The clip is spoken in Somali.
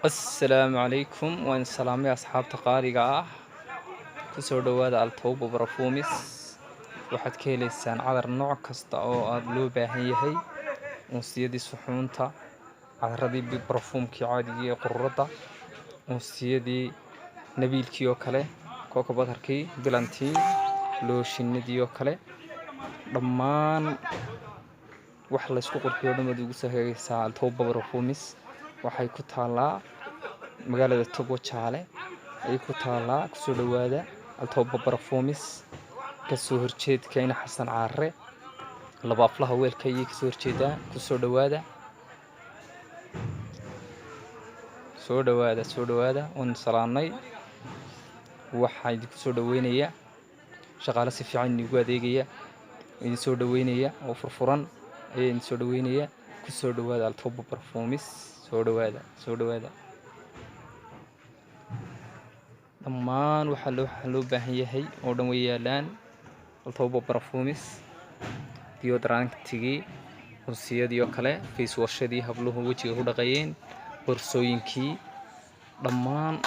Assalaamu calaykum. Waan salaamay asxaabta qaaliga ah. Kusoo dhawaada Altawba Perfumes. Waxaad ka heleysaan cadar nooc kasta oo aada loo baahan yahay: unsiyadii suxuunta, cadaradii barfuumkii caadigii ee qururadda, unsiyadii nabiilkii oo kale, cocoa butterkii, bilantii, looshinadii oo kale, dhammaan wax laysku qurxiyo o dhan baad ugu soo hegaysaa Altawba Perfumes. Waxay ku taalaa magaalada Togo Jaale ayay ku taalaa. Kusoo dhawaada Altawba Perfumes, kasoo horjeedka Ina Xasan Caare, laba aflaha weelka ayay kasoo horjeedaa. Kusoo dhawaada, soo dhawaada, soo dhawaada. Waan salaanay. Waxaa idinku soo dhaweynaya shaqaale si fiican idinku adeegaya, idin soo dhaweynaya oo furfuran ayaa idin soo dhaweynaya. Kusoo dhawaada Altawba Perfumes. Soo dhawaada, soo dhawaada. Dhammaan waxaa loo baahan yahay oo dhan way yaalaan Altawba Perfumes: deodorantigii, unsiyadii oo kale, face washadii habluhu wejiga ku dhaqayeen, boorsooyinkii, dhammaan.